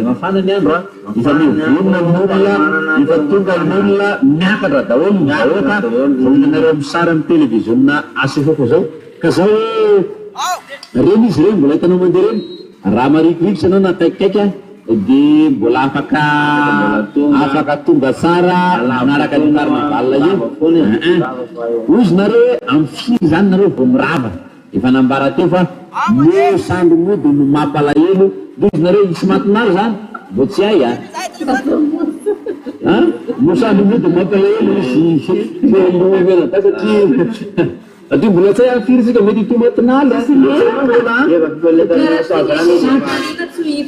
dia mafana ny andro a! Efa mivonona ny olona, efa tonga ny olona, miakatra daholo ny vahoaka, vao hitanareo amin'ny sary amin'ny televiziona asehoko izao. Ka zao hoe, reny izy ireny mbola hitanao mandeha ireny, raha marikoriko ianao na kaikaika dia mbola afaka afaka tonga tsara manaraka an'io carnaval io. Hozy nareo hoe amin'ny firy izany nareo vao mirava? Efa nambara teo fa mos andro mody no mampalahelo Loza nareo hisy matinal zany? Mbo tsy hay a! An? Mos andro mody mampalahelo izy telo mianadahy satria satria mbola tsy hay any firy isika mety hitohy matinal a! Mbola an! Saty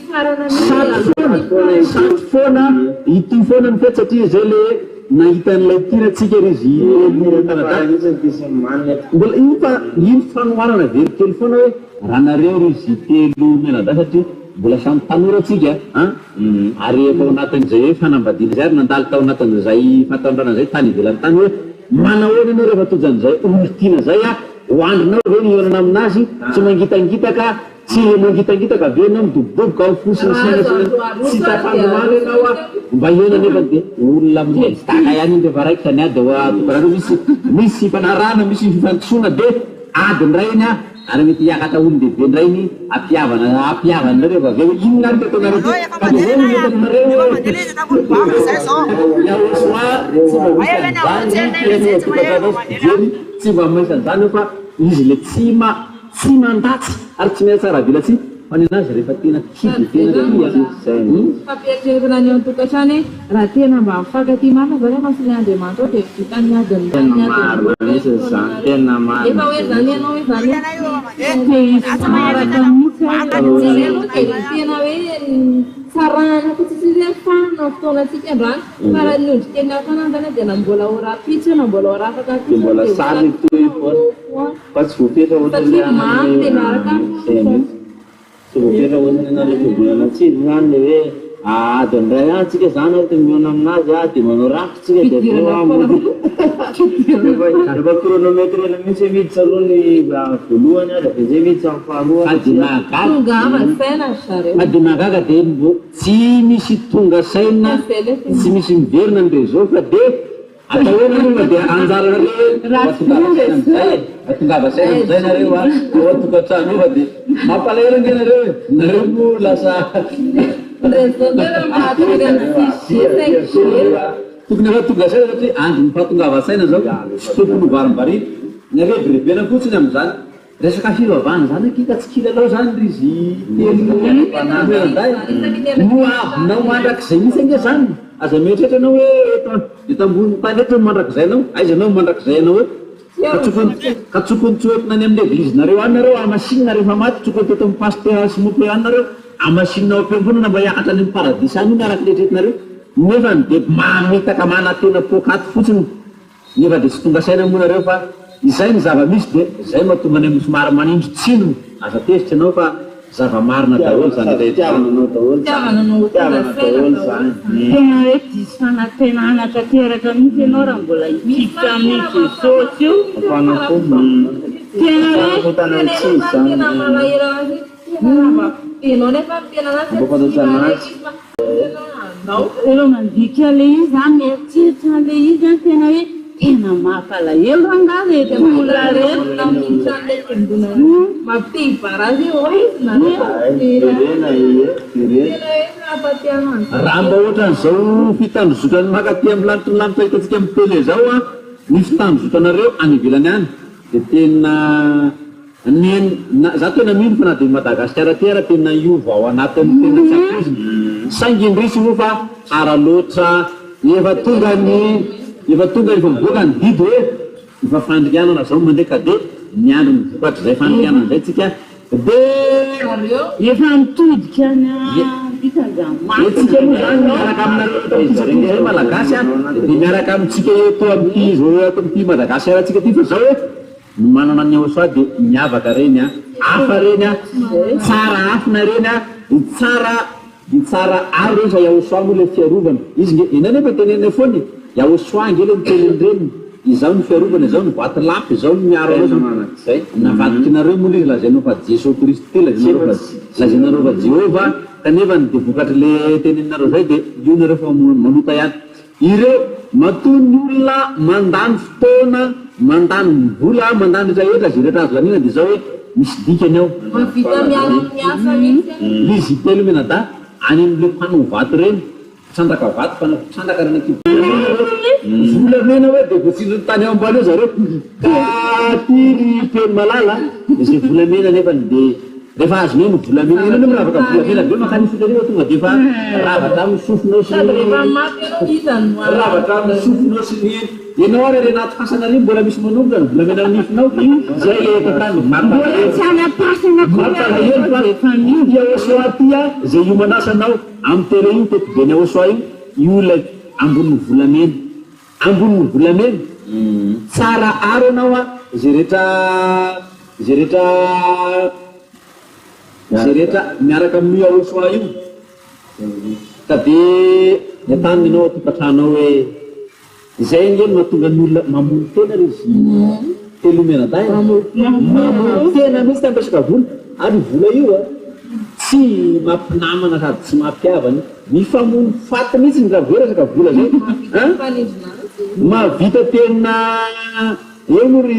foana, saty foana, hitohy foana ny fety satria zay le Nahita an'ilay tira tsika ry izy telo mianadahy. Mbola io fa iny fanoharana very kely foana hoe raha nareo ry izy telo mianadahy satria mbola samy tanora tsika an! Ary efa ao anatin'izay hoe fanambadiana izay ary nandalo tao anatin'izay fahatanorana izay tany ivelany tany hoe manahoana ianao rehefa tojo an'izay olon-tiana izay an! Ho andrinao ve ny hihaonana aminazy tsy mangitangitaka Tsy mangitangitaka ve ianao midobodoboka ao fo sy ny saina sy ny tsy tafandromano ianao a mba hihaona nefa dia olona miedaka ihany iny rehefa raikitra ny ady ao an-tokantrano misy misy fifanarahana misy fifandisoana dia ady indray iny a ary mety hiakatra olon-dehibe indray iny hampihavana hampihavana indray rehefa avy eo hoe inona ary ty ataonareo ty fa dia zay no mety aminareo hoe Yahosoa tsy mba misy an'izany ny fiainana ao an-tokantrano ao sy mpijery tsy mba misy an'izany eo fa izy le tsy ma Tsy mandatsa ary tsy mihatsaravelatsihy fa ny anazy rehefa tena tia dia tena tia a! Hum. Fampiantrerana ny ao an-tokantrano e! Raha tena mba mifankatia marina zany ianao sy ilay Andriamanitra ao dia vitan'ny adiny Tena marina mihitsy izany, tena marina Efa hoe zany ianao hoe zany hoe te hisaraka mihitsy aho. Zay aloha dia tena hoe sarahana fotsiny tsy hoe farana ny fotoanantsika androany fa raha ny ondry kely hafanana zany dia na mbola ho rahampitso io na mbola ho rahafaka Dia mbola sary mitohy foana. Fa tsy voafetra ohatran'ilay Satria mamy dia miaraka Izay mihitsy. Tsy voafetra ohatran'ny an'ilay fiangonana tsindry izany ilay hoe adiny iray ihany tsika izany ary dia mihaona aminazy ah dia manao rafitra tsika dia avy eo ah mody. Efa efa chronometrena mihitsy hoe miditra aloha ny voalohany ah dia avy eo indray miditra amin'ny faharoa Fa dia mahagaga. Tongava saina ry zareo. Fa dia mahagaga dia mbo tsy misy tonga saina, tsy misy miverina ny réseau fa dia Atao ahoana aloha fa dia anjaranareo hoe mahatongava saina amin'izay e! Mahatongava saina amin'izay nareo a! Ao an-tokantrano ao fa dia mampalahelo ange nareo e! Nareo moa lasa Tokony efa tonga saina satria andron'ny fahatongavan-tsaina izao, tsy tokony ho varimbariana. Nirebirebena fotsiny amin'izany. Resaka fivavahana zany akia ka tsy kilalao zany ry izy telo mianadahy e! Ho avinao mandrakizay mihitsy ange zany! Aza mieritreritra ianao hoe eto eto ambonin'ny tany eto no mandrakizay anao, aiza ianao no mandrakizay anao eo? Ka tokony ka tokony tsy hoentina any amin'ny eglizinareo any nareo hamasinina rehefa maty, tokony teto amin'ny pasitera sy mompera any nareo hamasinina ao am-piangonana mba hiakatra any amin'ny paradisa any hono araka ny eritreretinareo, nefa ny dia mamitaka manantena poakaty fotsiny. Nefa dia tsy tonga saina moa nareo fa izay ny zava-misy dia izay no mahatonga anay somary manindrontsinona, aza tezitra ianao fa zava-marina daholo izany rehetra Fitiavana anao daholo izany, fitiavana daholo izany. Tena hoe diso fanantenana tanteraka mihitsy ianao raha mbola hifikitra amin'io Jesosy io. Mafana fo. Tena hoe. Mafana fo tany amin'ny tsy izy izany. Mampahafantatra anazy. Rehefa mandika ilay izy za mieritreritra an'ilay izy an, tena hoe tena mampalahelo rangaha reto olona reto. Raha mba ohatran'izao fitandrozotran'ny mankaty amin'ny lanitry ny lanitra hitantsika amin'ny télé izao an, ny fitandrozotranareo any ivelany any dia tena Ny na za tena mino fa na dia Madagasikara aty ara tena hiova ao anatin'ny tena tsy ampoizina. Saingy indrisy moa fa tara loatra, efa tonga ny efa tonga efa mivoaka ny didy hoe efa fandringanana zao mandeha ka dia miandry ny vokatr'izay fandringanana izay tsika dia Efa nitodika any ampitan-dranomasina. Tsika moa zany miaraka aminareo eto amin'ity satria izay Malagasy a dia miaraka amintsika eto amin'ity zao eto amin'ity Madagasikara tsika ity fa zao hoe Ny manana an'i Yahoshuah dia miavaka reny a, hafa reny a, tsara hafina reny a, ny tsara ny tsara aro reny fa Yahoshuah moa ilay fiarovana, izy nge, enao nefa teneninay foana e, Yahoshuah nge ilay miteny an'ireny. Izaho no fiarovana, Izaho no vatolampy, Izaho no miaro anao. Tena mandrakizay. Navadikinareo moa ilay izy, lazainao fa Jesoa Kristy, lazainareo fa lazainareo fa Jehovah, kanefa ny dia vokatr'ilay teneninareo izay dia io nareo fa manota ihany. Ireo, matoa ny olona mandany fotoana, mandany vola, mandany rehetra rehetra, izay rehetra azo laniana dia izao hoe misy dikany ao. Mahavita miala amin'ny asa mihitsy aho. Izy telo mianadahy any amin'ilay mpanao vato ireny. Mpitrandraka vato, mpanao mpitrandraka reny ankizy. Volamena hoe dia voatsindrin'ny tany ao ambany eo zareo. Ka aty ry Teny Malala a, izay volamena nefany dia rehefa azonao ny volamena, ianao anie miravaka volamena be mankany Fitariana tonga dia efa ravaka amin'ny sofinao sy Sady ny rehefa maty ianao iza no ravaka amin'ny sofinao sy ny ianao ary ary anaty fasana ary mbola misy manomboka ny volamena amin'ny nifinao, izay ilay eto an-tany. Mbola Mampalahelo. tsy any am-pasana akory ary Mampalahelo fa dia efa mino. ity Aosoa ity a, izay iomanasa anao. Amin'ny terrain io teto Beneosoa io, io ilay ambonin'ny volamena. Ambonin'ny volamena. Tsara aro ianao an, izay rehetra, izay rehetra, izay rehetra miaraka amin'io Yahosoa io. Ka dia entanina ianao ao an-tokantrano ao hoe. Izay ange no mahatonga ny olona mamono tena ry izy telo mianadahy a! Mamono tena mihitsy tamin'ny resaka vola, ary io vola io a, tsy mampinamana sady tsy mampihavana, mifamono faty mihitsy ny raha vao resaka vola zay an! Mahavita tena eo moa ry.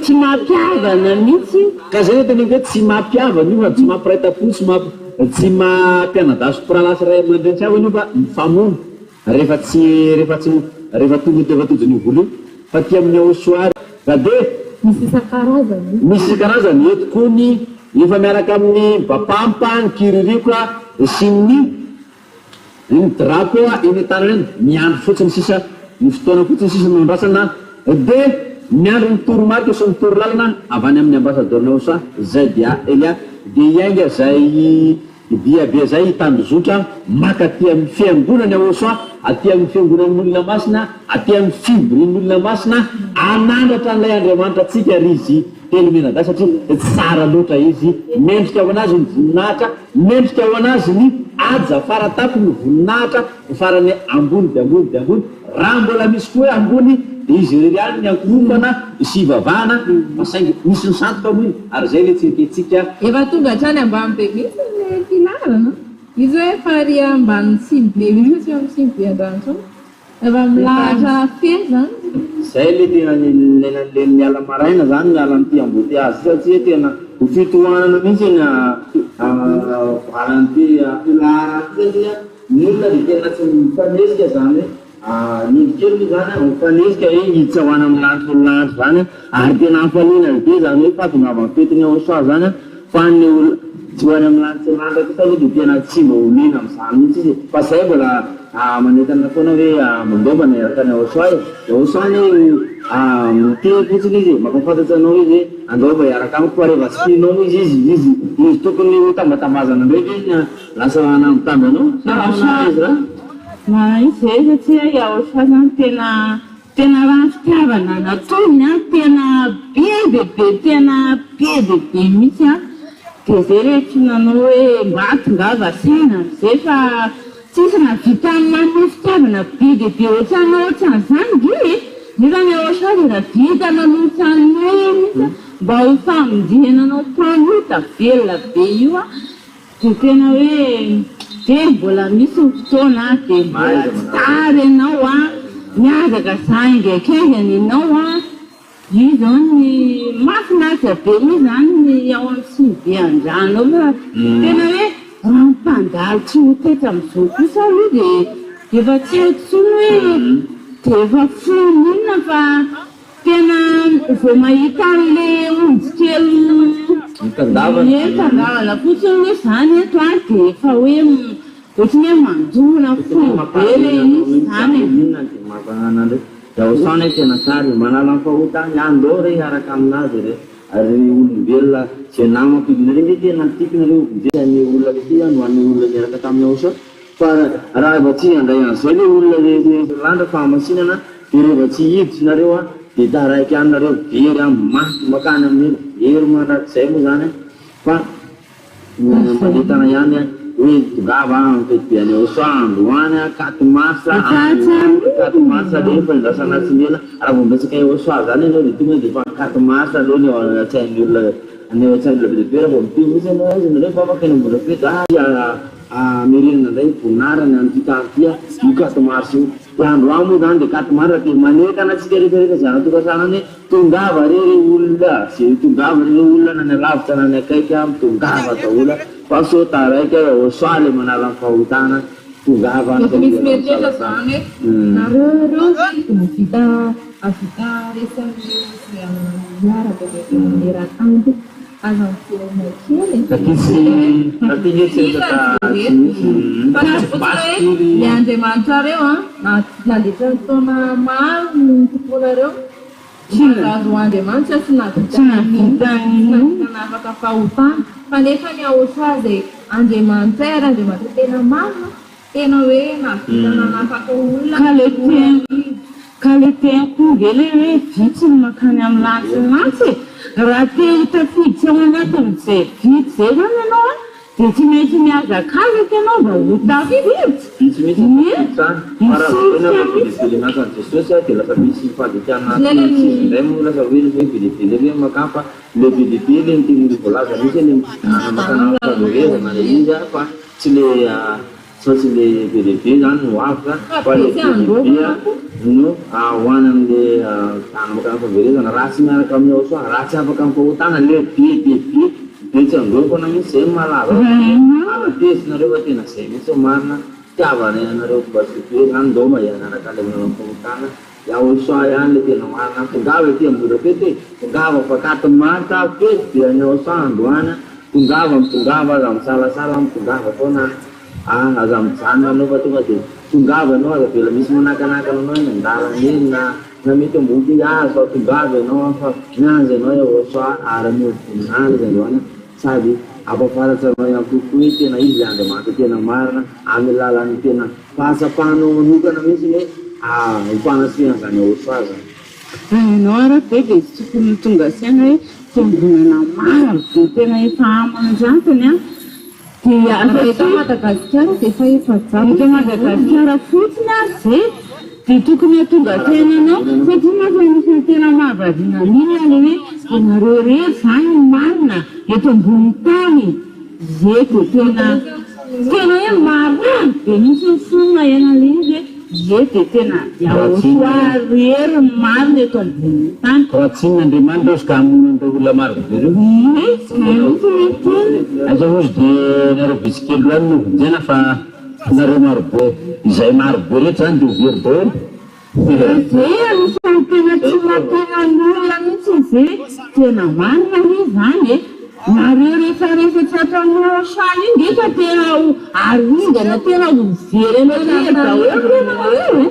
Tsy mampihavana mihitsy. Ka zay no teneniko hoe tsy mampihavana io sady tsy mampiray tampo, tsy mamp tsy mampianadahy sy mpirahalahy sy ray aman-dreny tsy havana io fa mifamono. Rehefa tsy rehefa tsy rehefa tonga eo efa tojo ny vola io fa aty amin'ny ao soir ka de Misy isan-karazany. Misy isan-karazany eto koa ny efa miaraka amin'ny bapampa, ny kiririoka sy ny ny drapeau eny an-tanana eny, miandry fotsiny sisa ny fotoana fotsiny sisa no andrasana de miandry ny toromarika sy ny torolalana avy any amin'ny ambassadeur-n'ny usa zay dia Elia de hiainga zay Dia be zay hitanjozotra maka aty amin'ny fiangonana Yahosoa, aty amin'ny fiangonan'ny olona masina, aty amin'ny fivorian'ny olona masina, hanandratra an'ilay Andriamanitra antsika ry izy telo mianadahy satria tsara loatra izy, mendrika ho an'azy ny voninahitra, mendrika ho an'azy ny haja faratapony, ny voninahitra farany ambony dia ambony dia ambony. Raha mbola misy koa hoe ambony dia izy irery ihany ny ankohofana sy ivavahana fa saingy misy ny sandoka moa iny ary izay ilay tsy ekentsika. Efa tonga hatrany ambany be mihitsy ilay filaharana. Izy hoe efa ary ambanin'ny sinibe mihitsy fa tsy eo amin'ny sinibe andrano intsony. Efa milahatra feno izany. Zay le tena le miala maraina zany miala amty embouteillage ty satria tena ho fitohanana mihitsy ny valan'ity filaharana ty satria Ny olona dia tena tsy mifanesika izany hoe ny ondry kely moa izany an, mifanesika hoe hiditra ho any amin'ny lanitra olona andro izany an, ary tena hafaliana be izany hoe fahatongavan'ny fetin'ny Yahoshuah izany an, fa ny olona tsy ho any amin'ny lanitra lanitra kosa aloha dia tena tsy mba ho liana amin'izany mihitsy izy e, fa izay mbola manentana foana hoe mandaovana hiaraka any Yahoshuah e, Yahoshuah anie miteny fotsiny izy e, mampahafantatra anao izy hoe andaova hiaraka amiko fa rehefa tsy tianao moa izy izy izy tokony ho tambatambazana indray ve ny Lasa nanambitamby anao sa ahoana Ezra? Mahitsy zay satria i Aosha zany tena tena raha ny fitiavana nataony an tena be dia be tena be dia be mihitsy an dia zay le tsy nanao hoe mba tongava saina amizay fa tsisy nahavita nanome fitiavana be dia be ohatranao ohatran'izany nge e! Nefa ny Aosha dia nahavita nanolotra an'i Noe mihitsy mba ho famonjena anao mpanota velona be io an. Dia tena hoe dia mbola misy ny fotoana dia mbola tsy tara ianao an, mihazakazaha haingankaingana ianao an, io izao ny mahafinaritra be moa izany ny ao amin'ny sinibe Andrano ao fa tena hoe raha mpandalo tsy ho taitra amin'izao kosa aloha dia efa tsy haiko intsony hoe dia efa fony inona fa Tena vao mahita an'le ondry kely Mitandavana. Mitandavana fotsiny aloha izany eto an, dia efa hoe ohatran'ny hoe mandona fo be le izy izany e. Inona dia mampanahy anareo. Dia ao saona hoe tena tsara e. Manala ny fahotany, andao re hiaraka aminazy re. Ary ry olombelona izay namako indrindra nge tena tiako nareo hovonjena ny olona le ty no an'ny olona niaraka tamin'i Aosa. Fa raha vao tsy handray an'izay le olona le landra fahamasinana de reva tsy hiditra nareo an de taraiky any nareo very an maty makany amin'ny helo very mandrakizay moa zany an fa manentana ihany an. Hoe tongava amin'ny fetibe any Yahosoa androany 4 mars, 4 mars rehefa andrasana tsy ny ela. Raha vao miresaka Yahosoa zany ianao dia tonga dia efa 4 mars aloha ny ao an-tsain'ny olona, ny ao an-tsain'ny olona be dia be. Raha vao miteny mihitsy ianao hoe aiza nareo mivavaka eny Ambohidrapeto, ah hamerenana indray ny voninahiny amin'ity tany ity io 4 mars io. Dia androany moa izany dia 4 mars dia manentana antsika rehetra rehetra izay any an-tokantrano any hoe tongava re ry olona, izay tongava re ry olona na any alavitra na any akaiky, tongava daholo. Fa sao taraiky aho Yahosoa le manala ny fahotana, tongava any Mety misy mieritreritra zany hoe nareo ireo ve mahavita mahavita resy an'ireo izay miara be be eran-tany ity? Aza miverina kely e. Satria tsy satria nge tsy resaka tsy misy Fa tsy fotsiny hoe le Andriamanitrareo an, nandritra ny taona maro no nitompoanareo, Tsy nahazo ho Andriamanitra sy nahavita nanafaka fahotana, fa nefa ny Yahoshua izay Andriamanitray ary Andriamanitra tena marina, tena hoe nahavita nanafaka olona Ka le teny koa nge le hoe vitsy no mankany amin'ny lanitra mantsy e! Raha te ho tafiditra ao anatin'izay vitsy izay zany ianao an, Dia tsy maintsy mihazakazaka ianao mba ho tafiditra. Vitsy mihitsy ny tafiditra any. Fa raha vao hoe nanao be dia be le miasa an'i Jesosy dia lasa misy fandikana tsy izy indray moa lasa hoe lasa hoe be dia be indray ve makà fa le be dia be le ny teny voalaza mihitsy hoe le mitsidana makana amin'ny fahaverezana le izy fa tsy le fa tsy le be dia be zany no avotra fa le be dia be no ho any amin'le dana makana amin'ny fahaverezana raha tsy miaraka amin'i Yahosoa raha tsy afaka amin'ny fahotana le be dia be Dia tsy andofana mihitsy zay no malaza azy fa aza tezitra nareo fa tena zay mihitsy no marina, fitiavana anareo mba tsy be zany ndao mba hianaraka le manao fahotana, Yahosoa ihany le tena marina, tongava ety Ambohidrapeto e, tongava fa quatre mars fety be an'i Yahosoa androany a, tongava mitongava aza misalasala mitongava foana a, aza mijanona anao fa tonga de tongava ianao aza avela misy manakanakana anao eny andalana eny na Na mety ambony azy fa tongava ianao an fa miandry anao Yahoshuah ary haneho voninahiny izy androany an sady hampahafantatry anao ihany koa koa hoe tena izy ilay Andriamanitra tena marina amin'ny alalan'ny tena fahatsapanao manokana mihitsy hoe ho fanatrehan'izany Yahoshuah izany. Raha ianao ary ve dia tsy tokony ho tonga saina hoe fiangonana maro be tena efa aman-jatony an dia Raha eto Madagasikara dia efa 400 Eto Madagasikara fotsiny ary ve Dia tokony hahatonga saina anao satria mantsy anisan'ny tena mahavariana an'iny ilay hoe ianareo irery izany no marina eto ambonin'ny tany, ie dia tena tena hoe marary be mihitsy ny fo maheno an'ilay izy hoe ie dia tena Yahoshua irery no marina eto ambonin'ny tany. Raha tsy inona Andriamanitra ozy ka hamono an'ireo olona maro be ireo. Ie, izay mihitsy no teny. Aiza ozy dia nareo vitsy kely ihany no vonjena fa. Nareo maro be izay maro be reto zany de ho very daholo. Zay anisan'ny tena tsy mampino ny olona mihitsy ze tena marina anie zany e! Nareo rehetra rehetra tratran'ny Ocha io nge ka tena ho aringana tena ho very anareo daholo ianareo e!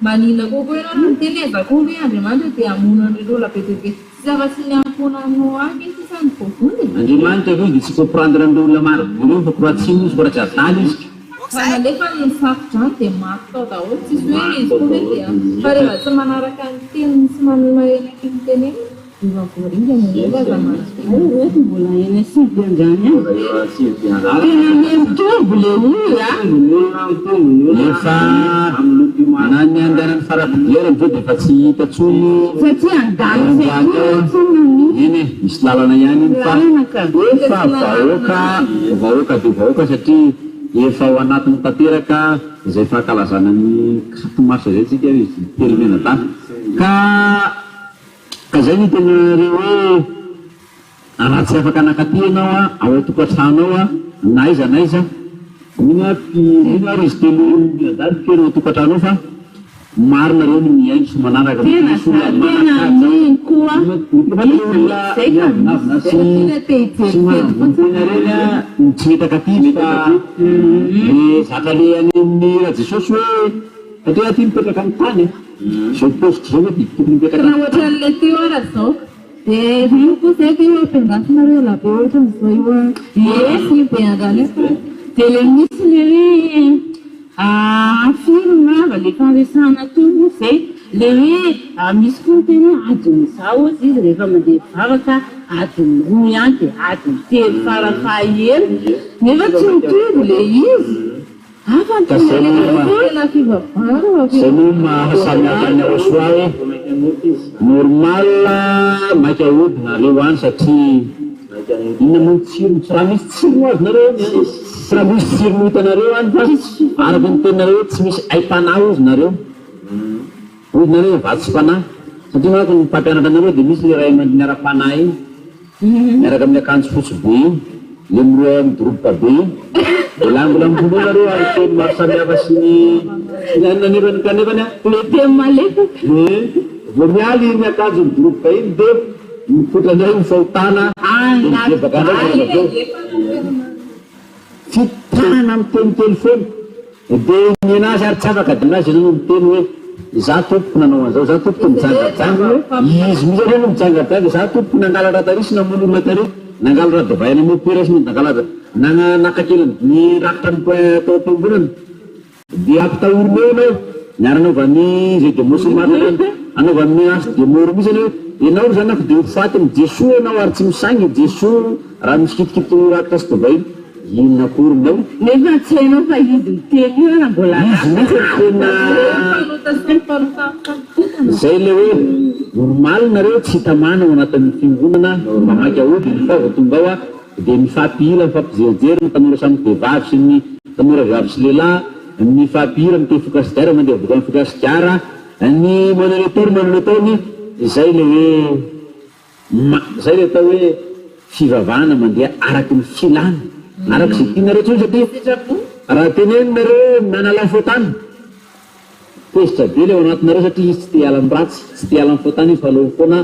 Manina kokoa ianao raha miteny hoe za koa ve Andriamanitra dia hamono an'ireo olona be dia be tsy afa-tsy ny ankohonan'i Noa ange sisa no voavonjy e! Andriamanitra ve dia tsy comprendre an'ireo olona maro be ireo fa koa raha tsy iny izy koa raha tsy adala izy. Fa nalefa ny safo-drano dia maty tao daholo tsisy hoe izy koa ve dia fa rehefa tsy manaraka ny teniny sy manaiky ny teneniny dia efa voaringana ianao aza manantena. Hay reto mbola eny sivy andrany any. Tena mitombo le olona. Efa na ny andehanan'ny farapidiera amizao dia efa tsy hita tsony. Satria andanitra iny tsony ny. Eny e, misy lalana ihany iny fa efa vahoaka vahoaka dia vahoaka satria efa ao anatiny tanteraka izay fankalazana ny 4 mars izay tsika izy telo mianadahy ka ka izay no itenenanareo hoe Raha tsy afaka nankaty ianao a, ao an-tokantrano ao a, na aiza na aiza, mino aho mino aho ry izy telo mianadahy mpikely ao an-tokantrano ao fa maro nareo no mihaino sy manaraka, mety Tena misy olona za tena manan-kaja, mino koa mety misy olona mihitsy zay ka miavonavona misy sy zay. sy manambony tena ireny a, no tsy mety ankaty izy fa le zatra le any amin'ny Rajesosy hoe satria aty mipetraka amin'ny tany e, izao paositra izao ve dia tokony mipetraka Raha amin'ny tany. ohatran'ilay teo ara zao. Dia io koa zay ve eo ampiandrasana ela be ohatran'izao io an. Ie, sy be andrana io fa. Dia ilay misy ilay hoe firy ny lava ilay faharesahana teo moa izay, ilay hoe misy koa miteny hoe adiny izaho hozy izy rehefa mandeha mivavaka. adiny roa ihany dia adiny telo farafahaela nefa tsy mitovy le izy. Hafa ny Ka zay tena no maha Tena fivavahana zay no maha samy hafa ny Yahoshua hoe normal maika hody nareo any satria inona moa ny tsirony tsy raha misy tsirony ho azonareo any an, tsy raha misy tsirony ho hitanareo any fa araka ny teninareo hoe tsy misy aim-panahy hozy nareo, hozy nareo hoe vatsim-panahy satria manko ny mpampianatra anareo dia misy le ray aman-dreny ara-panahy iny. Miaraka amin'ny akanjo fotsy be iny, le miroa midoroboka be iny, de langolangoina nareo ary teny maro samihafa sy ny sy ny anona nefany kanefany an. Le teny malefaka. Ee, vao mialy iny akanjo midoroboka iny de mipoitra indray ny fahotana, de Anaty mibebaka indray vao bala. avy eo. Fitahana miteniteny foana. Dia ny anazy ary tsy afaka dia anazy ianao no miteny hoe za tompoko nanao an'izao, za tompoko nijangajanga, izy mihitsy anie no mijangajanga, za tompoko nangalatra tary sy namono olona tary, nangalatra divay any mopera sy nangalatra nana naka kely ny rakitra ny tao am-piangonana. Dia ampitahorina eo ianao, miara anaovan'ny izay démon sy ny marina any, anaovan'ny ange démon ireo mihitsy anie hoe ianao ry zanako dia ho fatin'i Jesoa ianao ary tsy misangy i Jesoa raha misy kitikity rakitra sy divay. Inona akory no. Nefa tsy hainao fa izy miteny io raha mbola Izy mihitsy no tena. Izay ilay hoe normal nareo tsy tamana ao anatin'ny fiangonana mamaky aody ny fa vao tonga ao dia mifampihira mifampijerijery ny tanora samy vehivavy sy ny tanora vehivavy sy lehilahy mifampihira mitefoka sigara mandeha voka mifoka sigara ny manao ny ataony manao ny ataony izay ilay hoe Ma, zay le atao hoe fivavahana mandeha araky ny filana, araky izay tianareo tsony satria raha teneninareo hoe manala fotana, tezitra be le ao anatinareo satria izy tsy te hiala amin'ny ratsy, tsy te hiala amin'ny fotana izy fa aleony foana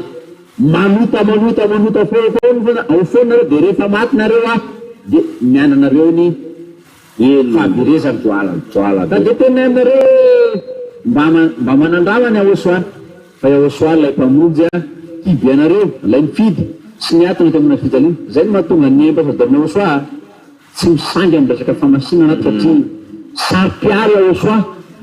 manota manota manota foana foana ao foana nareo de rehefa maty nareo ah de miananareo ny fahaverezana. Ka de teneninareo hoe mba mba manandrama ny Yahosoa. Fa Yahoshuah ilay Mpamonjy a, tia be anareo, ilay nifidy sy niatona teo ambony fijaliana. Izay no mahatonga ny ambassadeur Yahoshuah a, tsy misangy amin'ny resaka famasinana ato satria saro-piaro Yahoshuah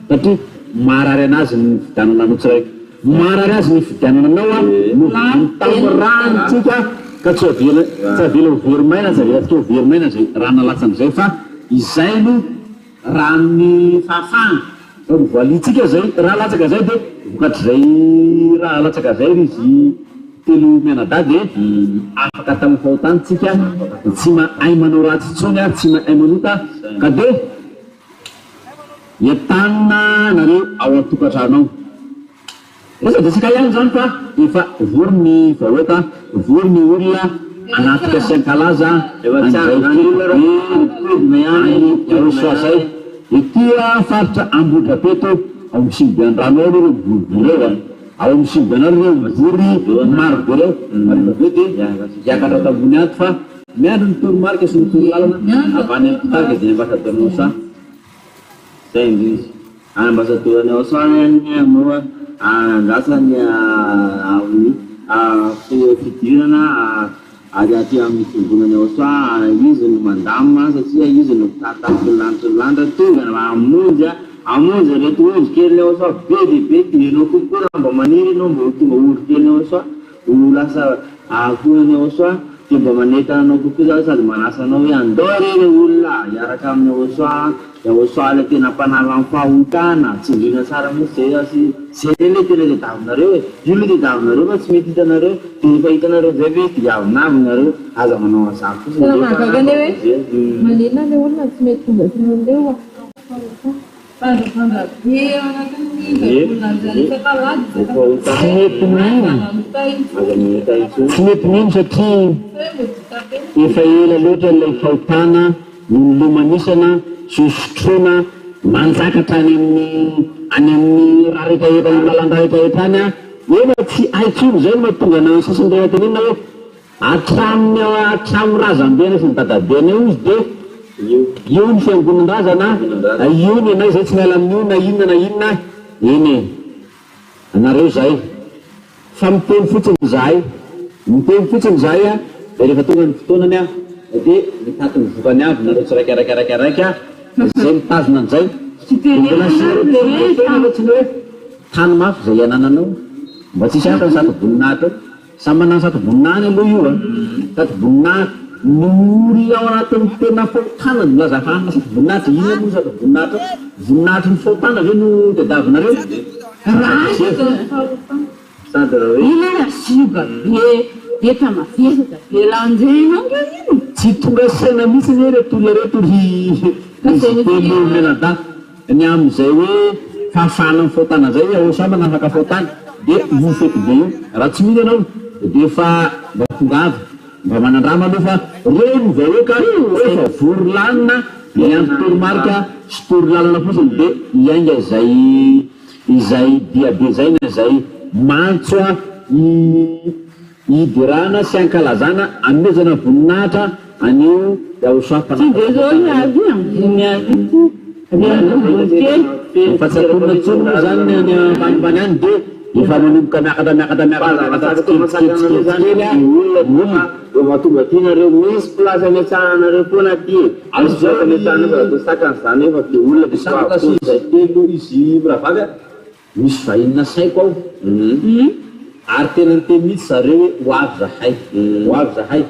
satria maharary anazy ny nifidianana anao tsirairay. Maharary azy ny nifidianana anao a, novidiany tamin'ny rany tsika ka tsy avela tsy avela ho very maina, tsy avelantsika ho very maina izay rà nalatsany izay fa izay no Raha ny fahafahana vao novoaliantsika izay raha latsaka izay dia vokatr'izay raha latsaka izay ry izy telo mianadahy dia afaka tamin'ny fahotana tsika, tsy mahay manao ratsy intsony ary tsy mahay manota ka dia entanina nareo ao an-tokantrano ao. Resadresaka ihany izany fa efa vory ny vahoaka, vory ny olona hanatrika sy hankalaza an'izay fety be any Yahosoa izay. Ety faritra Ambohidrapeto, ao amin'ny sinibeandrano ao aloha ireo mivorivory ireo a! Ao amin'ny sinibeandrano ireo mivory maro be ireo, fa rehefa avy eo dia hiakatra ato ambony ato fa miandry ny toromarika sy ny torolalana avy any amin'ny mpitarika dia ny ambasadaoro Moussa. Zay indrindra. Ambasadaoran'i Aosahy anie moa andrasany amin'ny fidirana ary aty amin'ny fiangonan'i Aosahy izy no mandamina satria izy no mpitantana ny lanitra ny lanitra tonga hamonjy hamonjy ireto ondry kelin'i Aosahy be dia be dia ianao koa koa raha mba maniry ianao mba ho tonga ondry kelin'i Aosahy ho lasa ankohonan'i Yahoshua dia mba manentana anao kokoa za sady manasa anao hoe andao re re olona hiaraka amin'i Yahoshua Yahoshua ilay tena mpanala ny fahotana, tsindriana tsara mihitsy zay sy zay re ilay tena tediavinareo e, io ilay tediavinareo fa tsy mety hitanareo, dia rehefa hitanareo amizay ve dia hiavonavona nareo, aza manao an'izany fotsiny Tena alefa mahagaga anie hoe famonjena. maninona ilay olona tsy mety tonga sainan'ireo fahotana. Vandravandra be ao anatin'ny baibolin'Andrianitra isak'alahady isak'alahady. Tsy mety mino. Tsy mety mino satria efa ela loatra ilay fahotana no nilomanisana sy nosotroina manjaka hatrany amin'ny any amin'ny raha rehetrarehetra any amin'ny lalan-drà rehetrarehetra any nefa tsy hay intsony. Izay no mahatonga ny sasany rehefa tenenina hoe Hatramin'ny hatramin'ny razambenay sy ny dadabenay hozy dia io ny fiangonan-drazana, io ny anay izay tsy miala amin'io na inona na inona, eny e, anareo izay fa miteny fotsiny izahay, miteny fotsiny izahay a, dia rehefa tonga ny fotoanany a, dia mitaty ny vokany avy nareo tsiraikaraikaraikaraika, izay mitazona an'izay, dia mbola asianareo teny fotsiny hoe tany mafy izay ianananao, mba tsisy hafa ny satroboninahitra ao. Samy manana ny satroboninahiny aloha io a! Satroboninahitra, ny olona ao anatin'ny tena fahotana no milaza fa hanana satroboninahitra, inona moa ny satroboninahitra ao? Voninahitry ny fahotana ve no tadiavinareo? Ratsy Sady raha hoe. Iny ary zioga be beta mavesatra be lanjaina ao nge iny. Tsy tonga saina mihitsy anie ireto olona ireto ry Siteny Mianadahy ny amin'izay hoe fahafahana amin'ny fahotana izay hoe ao samy manafaka fahotana dia io fety be io raha tsy mino ianao dia efa mba tongava mba manandrama aloha fa reo ny vahoaka efa vory lanina miandry toromarika sy torolalana fotsiny dia hiainga izay Izay diabe izay na izay mantso hiderana sy hankalazana hanomezana voninahitra an'io Yahoshua Tsy dia mpanapaka zao fahotana ary io. ambony ary ity ary ambony kely. Efa tsy atonina intsony moa izany ny any ambanimbany any dia efa manomboka miakatra miakatra Fa miakatra zavatra miakatra atao tsikelikely masaka anareo zany tsikelikely ny olona ny olona. dia efa tonga aty nareo misy place ametrahana anareo foana aty e, Ary misy izao place ametrahana ry fa atao sakana zany hoe fa be olona ry dia ho Sambatra avy sy foana izy telo izy mirahavavy a, misy vahiny nasaiko ao ary tena niteny mihitsy zareo hoe ho avy zahay, ho avy zahay.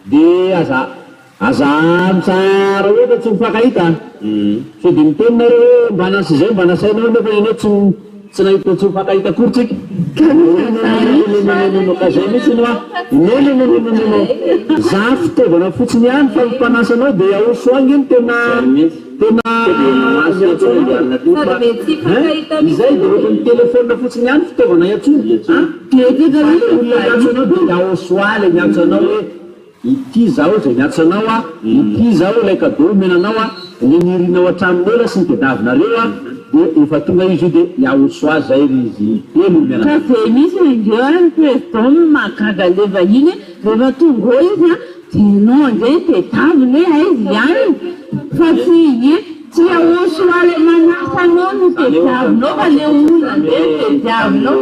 Dia aza aza mitsara ohatra tsy mifankahita a! Sao dia miteny nareo hoe mba nas izay mba nasainao nefa ianao tsy tsy nahita tsy mifankahita akory tsika. Non non non non non ka zay mihitsy no a! Non non non non non non za fitaovana fotsiny ihany fa ny mpanasa anao dia Yahosoa ange no tena tena miantso anao e! Hein! Izay dia ohatran'ny telephone fotsiny ihany fitaovana iantsoana an! Fa ilay olona miantso anao dia Yahosoa ilay miantso anao hoe Ity zaho izay niantso anao aho, ity zaho ilay cadeau omena anao aho, ilay nirinao hatramin'ny ela sy nitediavinareo aho, dia efa tonga izy io dia Yahosoa zay ry izy telo Ka mianadahy. zay mihitsy ange ary ny président no mahagaga le vahiny rehefa tonga eo izy an dia enao ange tedaviny hoe aiza ihany fa tsy i tsy Yahosoa le manasa anao no tediavinao fa le olona ange no tediavinao.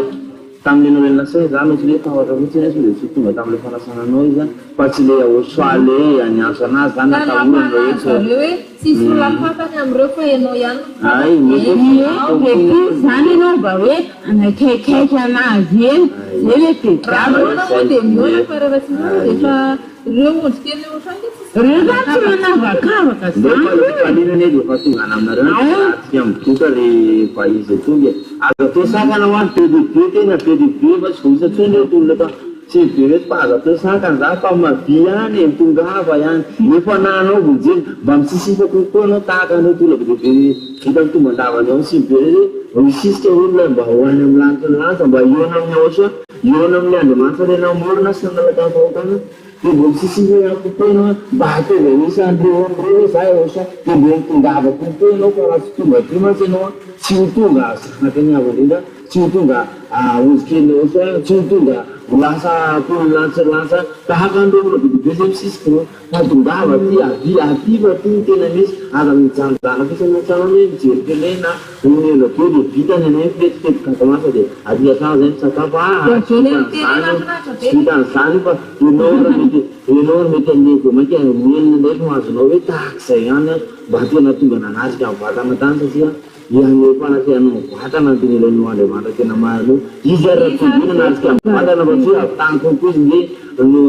Tamin'ilay Noël nasaina za mety hoe tahotra fotsiny hoe sao dia tsy ho tonga tamin'ilay fanasana anao izy an, fa tsy ilay Yahoshua le niantso anazy zany Ka natahorany raha hoe nampanahy tsy zareo hoe tsisy olona fantany amin'ireo fa ianao ihany no Hay, fantany mety hoe dia tsy Ie, fantany dia fotsiny koa izy. izany ianao mba hoe hanaikaikaiky anazy eny, zay le Raha tediavina. mihaona moa Zay, dia mihaona ie. fa rehefa tsy mihaona dia Ie. efa ireo ondry kely ireo ohatrany dia tsisy Reo zany tsy manavakavaka. manavakavaka Ndao zany fa e! fifaliana anie dia efa tonga any aminareo any dia Ao. atsika midoka ry vahiny izay tonga e! Aza atao sakana hoa be dia be tena be dia be fa tsy voaisa intsony ireto olona eto tsy be ireto fa aza atao sakana zany fa mavia ihany e! Mitongava ihany nefa na anao vonjena mba misisika kokoa anao tahaka an'ireto olona be dia be vita mitombandavana eo amin'ny sinibe ireto hoe misisika olona mba ho any amin'ny lanitry ny lanitra mba hihaona amin'ny Yahoshua hihaona amin'ilay Andriamanitra ilay namorona sy nanalaka ny fahotana Dia mbo misisika ihany kokoa ianao mba hahatonga anisan'ireo olona ireo hoe za Yahoshua dia mbo mitongava kokoa ianao fa raha tsy tonga aty mantsy ianao an tsy ho tonga zanaky ny avo indrindra tsy ho tonga ondry kelin'i Yahoshua tsy ho tonga ho lasa akoho lantsilantsa tahaka an'ireo olona be dia be izay misisika ireo fa tongava aty avia aty fa aty no tena misy aza mijanojano fotsiny an-trano any hoe mijery télé na Ony ela be dia vita ny anay fety fety gaga mafy dia aty an-trano zay misakafo aa tsy vitan'izany io tsy vitan'izany io fa enao ary mety enao ary mety andeha vao mainka nenina indray no azonao hoe tahak'izay ihany aho mba tena tonga nanatrika ny vatana tany satria ilay fanatrehanao ny vatana no tena ilainao Andriamanitra tena marina io izy ary raha tonga io nanatrika ny vatana fa tsy hoe avy tany kokoa izy nge no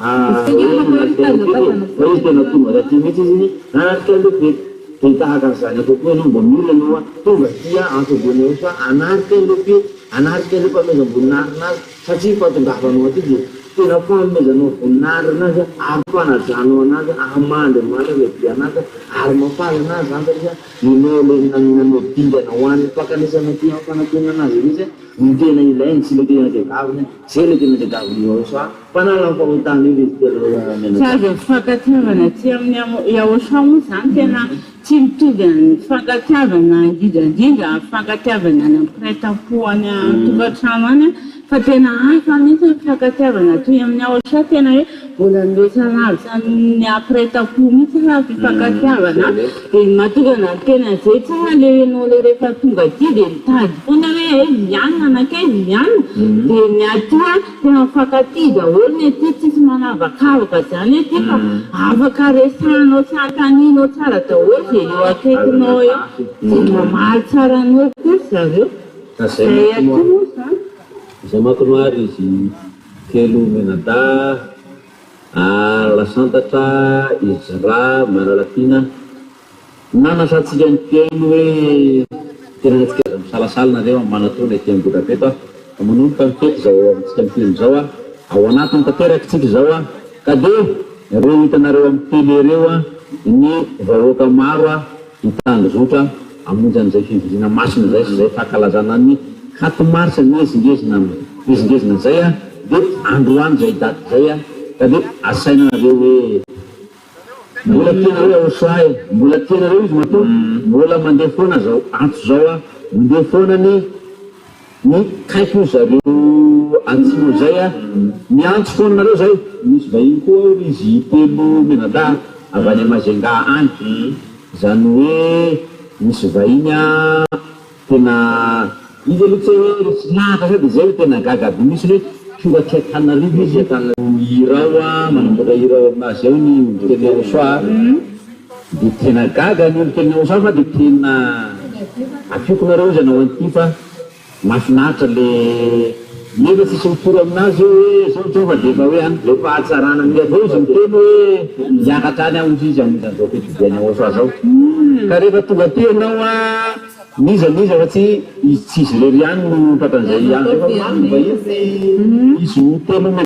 hoe nanatrika ny fety e fa izy tena tonga taty mihitsy izy nanatrika an'ilay fety. Dia tahaka an'izany kokoa ianao, mba mila ianao an, tonga aty an, antoboinao fa hanarika an'ilay fety, hanarika an'ilay fanomezam-boninahitra anazy, satria ny fahatongavanao aty dia tena fanomezanao voninahitra anazy ary fanajanao anazy amin'ny maha Andriamanitra lehibe anazy ary mahafaly anazy izany satria ianao ilay nanao dingana ho an'ny fankanesana aty amin'ny fanantenana azy mihitsy no tena ilainy sy ilay tena tadiaviny, izay ilay tena tadiavin'i Yahoshuah. Mpanala ny fahotana io izy telo Tsy mianadahy. azo fifankatiavana aty amin'ny Yahoshua moa izany tena tsy mitovy amin'ny fifankatiavana indrindra indrindra fifankatiavana any amin'ny mpiray tampo any an-tokantrano any fa tena hafa mihitsy ny fifankatiavana aty amin'ny Yahoshua tena hoe mbola mihoatra lavitra ny mpiray tampo mihitsy raha fifankatiavana dia ny mahatonga anà ny tena izay tsara le ianao le rehefa tonga aty dia mitady foana hoe aiza i anona nankaiza i anona dia ny aty an Tena mifankatia daholo ny aty tsisy manavakavaka zany aty fa afaka resahanao sy antaninao tsara daholo ze eo akaikinao eo de mamaly tsara anao koa ry zareo Ka zay zay mantsy aty moa moa zany. Izay manko no ary izy telo mianadahy, Lasantatra, Ezra, Malalatiana. Nanasantsika ny mpihaino hoe tena antsika aza misalasala nareo amin'ny manatona ety Ambohidrapeto a! Fa manomboka ny fety izao amintsika miteny izao a! Ao anatiny tanteraka tsika izao a! Ka dia ireo hitanareo amin'ny télé ireo a! Ny vahoaka maro a! Hitandrozotra hamonjy an'izay fivoriana masina izay sy izay fankalazana ny 4 mars mihezingezina mihezingezina izay a! Dia androany izay daty izay a! Ka dia asaina nareo hoe. Mbola tianareo Yahoshua e! Mbola tianareo izy matoa mbola mandeha foana zao antso zao a! Mandeha foana ny ny kaiky ozy zareo atsimo zay a! Miantso foana nareo zay! Misy vahiny koa ao ry izy telo mianadahy avy any Majunga any! Zany hoe misy vahiny a! Tena izy aloha tsy hoe resy lahatra zay de zay no tena gaga be mihitsy hoe tonga aty Antananarivo izy mihira ao a, manamboatra hira ao aminazy ao ny olon-teny Yahosoa a, de tena gaga ny olon-teny Yahosoa fa de tena ampiako nareo izy hanao an'ity fa mahafinaritra le nefa tsisy mitory aminazy eo hoe zao zao fa de efa hoe an, Le fahatsarana de avy eo izy miteny hoe hiakatra any aho hozy izy hamonjy an'izao fety-be an'i Yahosoa zao, ka rehefa tonga aty ianao a. N'iza n'iza fa tsy izy tsy izy irery ihany no tratran'izay andro efa maro ny vahiny izy no telo.